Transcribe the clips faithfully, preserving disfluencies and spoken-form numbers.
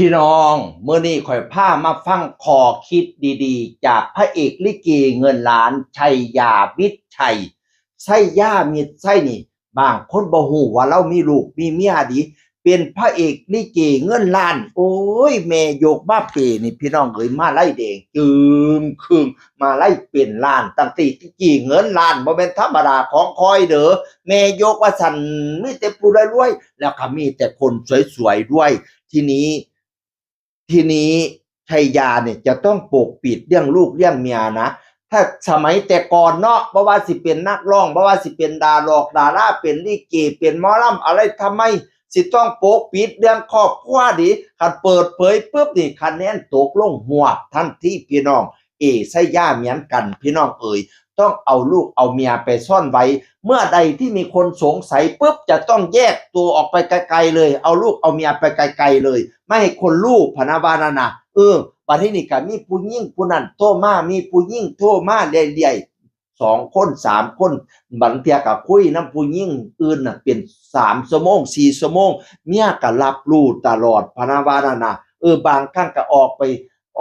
พี่น้อง มื้อนี้ข้อยพามาฟังข้อคิดดีๆ จากพระเอกลิเกเงินล้าน ชัยยามิตรชัย ชัยยามิตรชัยนี่ บางคนบ่ฮู้ว่าลาวมีลูกมีเมียดี เป็นพระเอกลิเกเงินล้าน โอ้ย แม่ยกมาเปนี่พี่น้องเอ๋ย มาลัยแดงจึ่งครึ่ง มาลัยเป็นล้าน ตั้งแต่กี้เงินล้านบ่แม่นธรรมดาของข้อยเด้อ แม่ยกว่าซั่น มีแต่ผู้รวยๆ แล้วก็มีแต่คนสวยๆ ด้วย ทีนี้ ทีนี้ชัยยาเนี่ยจะต้องปกปิดเรื่องลูกเรื่องเมียนะ ถ้าสมัยแต่ก่อนเนาะ บ่ว่าสิเป็นนักร้อง บ่ว่าสิเป็นดารา ดารา เป็นลิเก เป็นหมอลำ อะไร ทำไมสิต้องปกปิดเรื่องครอบครัวดี คันเปิดเผยปุ๊บนี่คะแนนตกลงฮวบทันทีพี่น้อง เอ ชัยยาเหมือนกันพี่น้องเอ๋ย ต้องเอาลูกเอาเมียไปซ่อนไว้ เมื่อใดที่มีคนสงสัยปุ๊บจะต้องแยกตัวออกไปไกลๆเลย เอาลูกเอาเมียไปไกลๆเลย ไม่ให้คนรู้ พะนะว่านั่นน่ะ เออ บัดทีนี้ก็มีผู้หญิงผู้นั้นโทรมา มีผู้หญิงโทรมาเรื่อยๆ สองคนสามคน บางเทื่อก็คุยนำผู้หญิงอื่นน่ะเป็นสามชั่วโมงสี่ชั่วโมง เมียก็รับรู้ตลอด พะนะว่านั่นน่ะ เออ บางครั้งก็ออกไป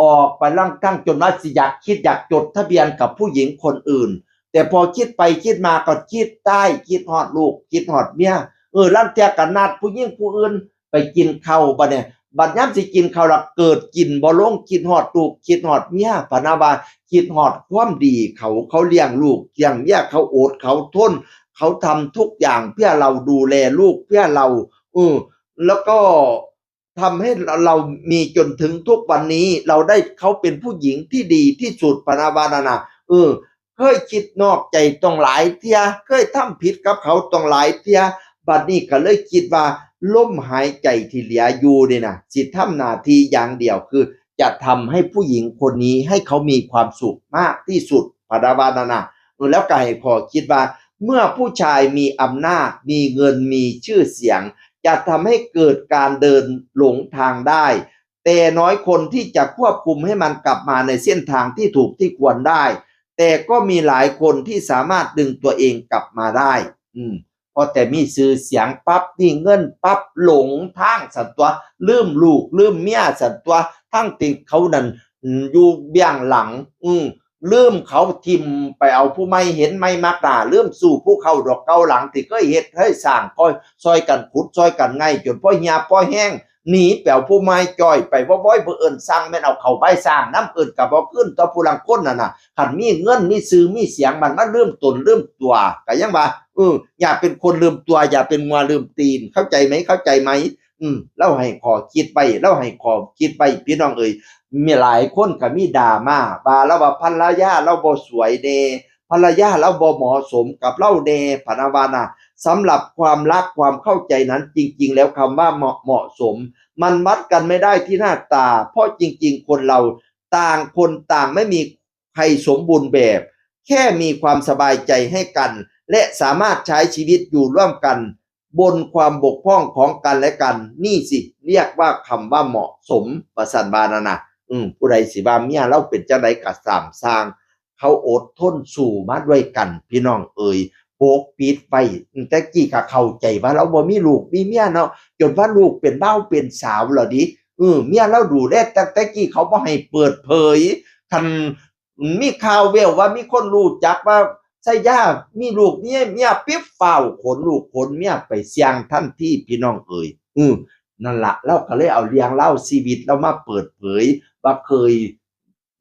ออกไปลางครั้งจนว่าสิอยากคิดอยากจดทะเบียนกับผู้หญิงคนอื่น แต่พอคิดไปคิดมาก็คิดได้ คิดฮอดลูก คิดฮอดเมีย เออ ลางเทื่อก็นัดผู้หญิงผู้อื่นไปกินข้าว บัดเนี่ย บัดยามสิกินข้าวละเกิดกินบ่ลง คิดฮอดลูก คิดฮอดเมีย พะนะว่าคิดฮอดความดีเขา เขาเลี้ยงลูกเลี้ยงเมีย เขาอดเขาทน เขาทำทุกอย่างเพื่อเรา ดูแลลูกเพื่อเรา เออ แล้วก็ ทำให้เรา เรามีจนถึงทุกวันนี้ เราได้เขาเป็นผู้หญิงที่ดีที่สุด พะนะว่านั่นน่ะ เออ เคยคิดนอกใจต้องหลายเทื่อ เคยทำผิดกับเขาต้องหลายเทื่อ บัดนี้ก็เลยคิดว่าลมหายใจที่เหลืออยู่นี่น่ะ สิทำหน้าที่อย่างเดียวคือจะทำให้ผู้หญิงคนนี้ให้เขามีความสุขมากที่สุด พะนะว่านั่นน่ะ เออ แล้วก็ให้ข้อคิดว่า เมื่อผู้ชายมีอำนาจ มีเงิน มีชื่อเสียง จะทำให้เกิดการเดินหลงทางได้ แต่น้อยคนที่จะควบคุมให้มันกลับมาในเส้นทางที่ถูกที่ควรได้ แต่ก็มีหลายคนที่สามารถดึงตัวเองกลับมาได้ อืม พอแต่มีชื่อเสียงปั๊บ มีเงินปั๊บ หลงทางซั่นตั๊ว ลืมลูกลืมเมียซั่นตั๊ว ทั้งที่เขานั่น อืม อยู่เบื้องหลัง อืม ลืมเขาถิ่มไปเอาผู้ใหม่ เห็นใหม่มักหน้า ลืมชู้ผู้เก่าดอกเก่าหลัง ที่เคยเฮ็ดเคยสร้าง คอยซ่อยกันขุดซ่อยกันไง่ จนพอเหี่ยพอแห้ง หนีไปเอาผู้ใหม่จ้อยไป บ่บ่อย บ่เอิ้นสั่ง แม่นเอาเข้าไปสร้างนำ เอิ้นก็บ่คืน ต่อผู้ลางคนนั่นน่ะ คันมีเงินมีชื่อมีเสียง มันมาลืมตนลืมตัว ก็ยังว่า เออ อย่าเป็นคนลืมตัว อย่าเป็นงัวลืมตีน เข้าใจไหม เข้าใจไหม อืม ลาวให้ข้อคิดไว้ ลาวให้ข้อคิดไว้ พี่น้องเอ๋ย มีหลายคนก็มีดราม่า ว่าลาวว่าภรรยาลาวบ่สวยแน่ ภรรยาลาวบ่เหมาะสมกับลาวแน่ พะนะว่าน่ะ สำหรับความรักความเข้าใจนั้น จริงๆ แล้วคำว่าเหมาะ เหมาะสม มันวัดกันไม่ได้ที่หน้าตา เพราะจริงๆ คนเราต่างคนต่างไม่มีใครสมบูรณ์แบบ แค่มีความสบายใจให้กัน และสามารถใช้ชีวิตอยู่ร่วมกัน บนความบกพร่องของกันและกัน นี่สิเรียกว่าคำว่าเหมาะสม ว่าซั่นว่านั่นน่ะ อืม ผู้ใดสิว่าเมียลาวเป็นจั่งใดก็ซ่างซ่าง เขาอดทนสู้มาด้วยกัน พี่น้องเอ๋ย ปกปิดไว้ อืม แต่กี้ก็เข้าใจว่าลาวบ่มีลูกมีเมียเนาะ จนว่าลูกเป็นบ่าวเป็นสาวแล้วดิ เออ เมียลาวดูแลตั้งแต่กี้ เขาบ่ให้เปิดเผย คัน มีข่าวแว่วว่ามีคนรู้จักว่าชัยยามีลูกมีเมียปิ๊บ ฟ้าวขนลูกขนเมียไปเสี่ยงทันที พี่น้องเอ๋ย อืม นั่นละ ลาวก็เลยเอาเรื่องราวชีวิตลาวมาเปิดเผย ว่าเคย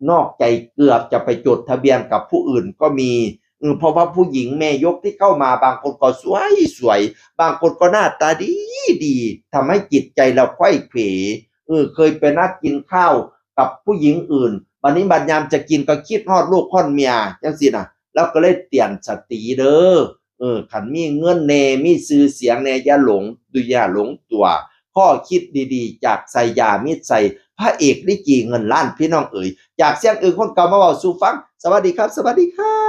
นอกใจเกือบจะไปจดทะเบียนกับผู้อื่นก็มี อืม เพราะว่าผู้หญิงแม่ยกที่เข้ามาบางคนก็สวยสวย บางคนก็หน้าตาดีดี ทำให้จิตใจเราไขว้เขว เออ เคยไปนัดกินข้าวกับผู้หญิงอื่น บัดนี้บัดยามจะกินก็คิดฮอดลูกฮอดเมีย จั่งซี้น่ะ ลาวก็เลยเตือนสติเด้อ เออ คันมีเงินแน่ มีชื่อเสียงแน่ อย่าหลง อย่าหลงตัว ข้อคิดดีๆ จากชัยยามิตรชัย พระเอกลิเกเงินล้าน พี่น้องเอ๋ย จากเสียงอื่นคนเก่ามาเว้าสู่ฟัง สวัสดีครับ สวัสดีครับ